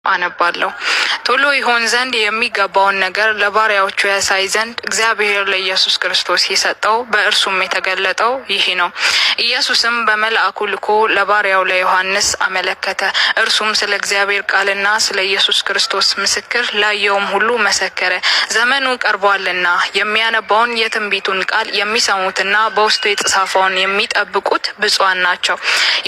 አነባለሁ። ቶሎ ይሆን ዘንድ የሚገባውን ነገር ለባሪያዎቹ ያሳይ ዘንድ እግዚአብሔር ለኢየሱስ ክርስቶስ የሰጠው በእርሱም የተገለጠው ይህ ነው። ኢየሱስም በመልአኩ ልኮ ለባሪያው ለዮሐንስ አመለከተ። እርሱም ስለ እግዚአብሔር ቃልና ስለ ኢየሱስ ክርስቶስ ምስክር ላየውም ሁሉ መሰከረ። ዘመኑ ቀርቧልና የሚያነባውን የትንቢቱን ቃል የሚሰሙትና በውስጡ የተጻፈውን የሚጠብቁት ብፁዓን ናቸው።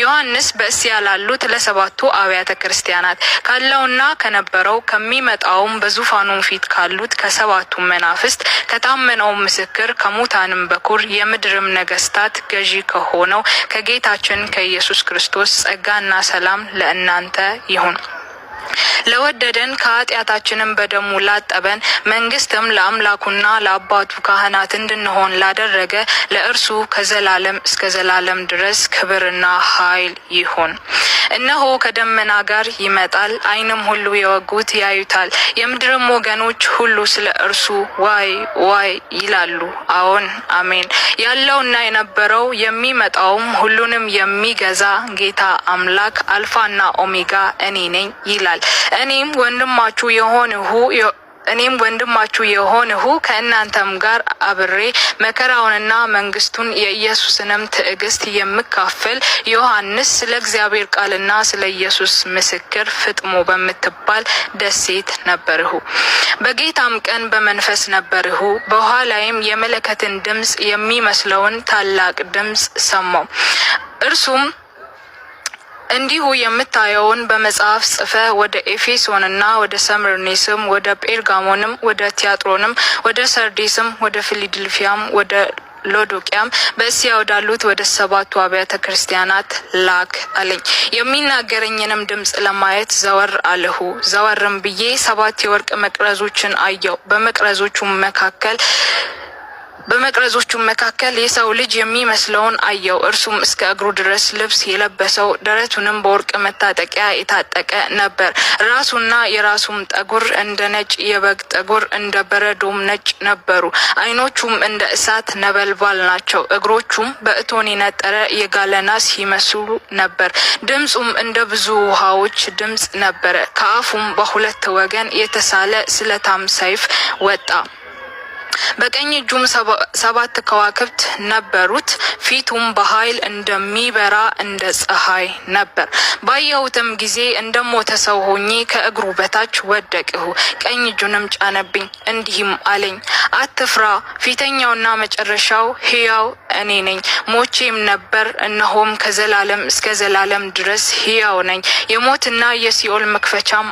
ዮሐንስ በእስያ ላሉት ለሰባቱ አብያተ ክርስቲያናት ካለውና ከነበረው ከሚመጣውም በዙፋኑ ፊት ካሉት ከሰባቱ መናፍስት ከታመነው ምስክር ከሙታንም በኩር የምድርም ነገስታት ገዢ ከሆነው ከጌታችን ከኢየሱስ ክርስቶስ ጸጋና ሰላም ለእናንተ ይሁን። ለወደደን ከኃጢአታችንም በደሙ ላጠበን መንግስትም ለአምላኩና ለአባቱ ካህናት እንድንሆን ላደረገ ለእርሱ ከዘላለም እስከ ዘላለም ድረስ ክብርና ኃይል ይሁን። እነሆ ከደመና ጋር ይመጣል፣ ዓይንም ሁሉ የወጉት ያዩታል፣ የምድርም ወገኖች ሁሉ ስለ እርሱ ዋይ ዋይ ይላሉ። አዎን አሜን። ያለውና የነበረው የሚመጣውም ሁሉንም የሚገዛ ጌታ አምላክ አልፋና ኦሜጋ እኔ ነኝ ይላል። እኔም ወንድማችሁ የሆንሁ ከእናንተም ጋር አብሬ መከራውንና መንግስቱን የኢየሱስንም ትዕግስት የምካፈል ዮሐንስ ስለ እግዚአብሔር ቃልና ስለ ኢየሱስ ምስክር ፍጥሞ በምትባል ደሴት ነበርሁ። በጌታም ቀን በመንፈስ ነበርሁ። በኋላዬም የመለከትን ድምፅ የሚመስለውን ታላቅ ድምፅ ሰማሁ። እርሱም እንዲሁ የምታየውን በመጽሐፍ ጽፈህ ወደ ኤፌሶንና ወደ ሰምርኔስም ወደ ጴርጋሞንም ወደ ቲያጥሮንም ወደ ሰርዴስም ወደ ፊላደልፊያም ወደ ሎዶቅያም በእስያ ወዳሉት ወደ ሰባቱ አብያተ ክርስቲያናት ላክ አለኝ። የሚናገረኝንም ድምፅ ለማየት ዘወር አልሁ። ዘወርም ብዬ ሰባት የወርቅ መቅረዞችን አየሁ። በመቅረዞቹም መካከል የሰው ልጅ የሚመስለውን አየሁ። እርሱም እስከ እግሩ ድረስ ልብስ የለበሰው ደረቱንም በወርቅ መታጠቂያ የታጠቀ ነበር። ራሱና የራሱም ጠጉር እንደ ነጭ የበግ ጠጉር እንደ በረዶም ነጭ ነበሩ። ዓይኖቹም እንደ እሳት ነበልባል ናቸው። እግሮቹም በእቶን የነጠረ የጋለ ናስ ይመስሉ ነበር። ድምፁም እንደ ብዙ ውሃዎች ድምፅ ነበረ። ከአፉም በሁለት ወገን የተሳለ ስለታም ሰይፍ ወጣ። በቀኝ እጁም ሰባት ከዋክብት ነበሩት። ፊቱም በኃይል እንደሚበራ እንደ ፀሐይ ነበር። ባየሁትም ጊዜ እንደ ሞተ ሰው ሆኜ ከእግሩ በታች ወደቅሁ። ቀኝ እጁንም ጫነብኝ፣ እንዲህም አለኝ፣ አትፍራ፣ ፊተኛውና መጨረሻው ሕያው እኔ ነኝ። ሞቼም ነበር፣ እነሆም ከዘላለም እስከ ዘላለም ድረስ ሕያው ነኝ። የሞትና የሲኦል መክፈቻም